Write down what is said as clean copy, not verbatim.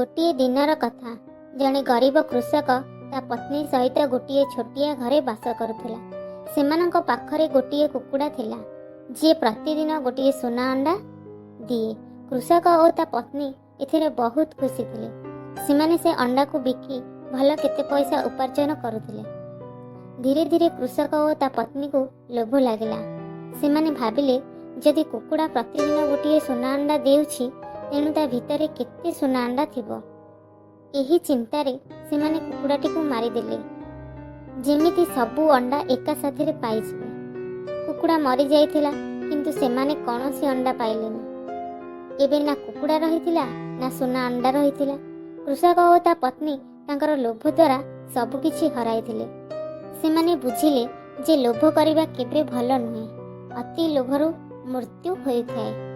ଗୋଟିଏ ଦିନର କଥା, ଜଣେ ଗରିବ କୃଷକ ତା ପତ୍ନୀ ସହିତ ଗୋଟିଏ ଛୋଟିଆ ଘରେ ବାସ କରୁଥିଲା। ସେମାନଙ୍କ ପାଖରେ ଗୋଟିଏ କୁକୁଡ଼ା ଥିଲା, ଯିଏ ପ୍ରତିଦିନ ଗୋଟିଏ ସୁନା ଅଣ୍ଡା ଦିଏ। କୃଷକ ଓ ତା ପତ୍ନୀ ଏଥିରେ ବହୁତ ଖୁସି ଥିଲେ। ସେମାନେ ସେ ଅଣ୍ଡାକୁ ବିକି ଭଲ କେତେ ପଇସା ଉପାର୍ଜନ କରୁଥିଲେ। ଧୀରେ ଧୀରେ କୃଷକ ଓ ତା ପତ୍ନୀକୁ ଲୋଭ ଲାଗିଲା। ସେମାନେ ଭାବିଲେ, ଯଦି କୁକୁଡ଼ା ପ୍ରତିଦିନ ଗୋଟିଏ ସୁନା ଅଣ୍ଡା ଦେଉଛି, ତେଣୁ ତା ଭିତରେ କେତେ ସୁନା ଅଣ୍ଡା ଥିବ। ଏହି ଚିନ୍ତାରେ ସେମାନେ କୁକୁଡ଼ାଟିକୁ ମାରିଦେଲେ, ଯେମିତି ସବୁ ଅଣ୍ଡା ଏକା ସାଥିରେ ପାଇଯିବେ। କୁକୁଡ଼ା ମରିଯାଇଥିଲା, କିନ୍ତୁ ସେମାନେ କୌଣସି ଅଣ୍ଡା ପାଇଲେନି। ଏବେ ନା କୁକୁଡ଼ା ରହିଥିଲା, ନା ସୁନା ଅଣ୍ଡା ରହିଥିଲା। କୃଷକ ଓ ତା ପତ୍ନୀ ତାଙ୍କର ଲୋଭ ଦ୍ୱାରା ସବୁକିଛି ହରାଇଥିଲେ। ସେମାନେ ବୁଝିଲେ ଯେ ଲୋଭ କରିବା କେବେ ଭଲ ନୁହେଁ। ଅତି ଲୋଭରୁ ମୃତ୍ୟୁ ହୋଇଥାଏ।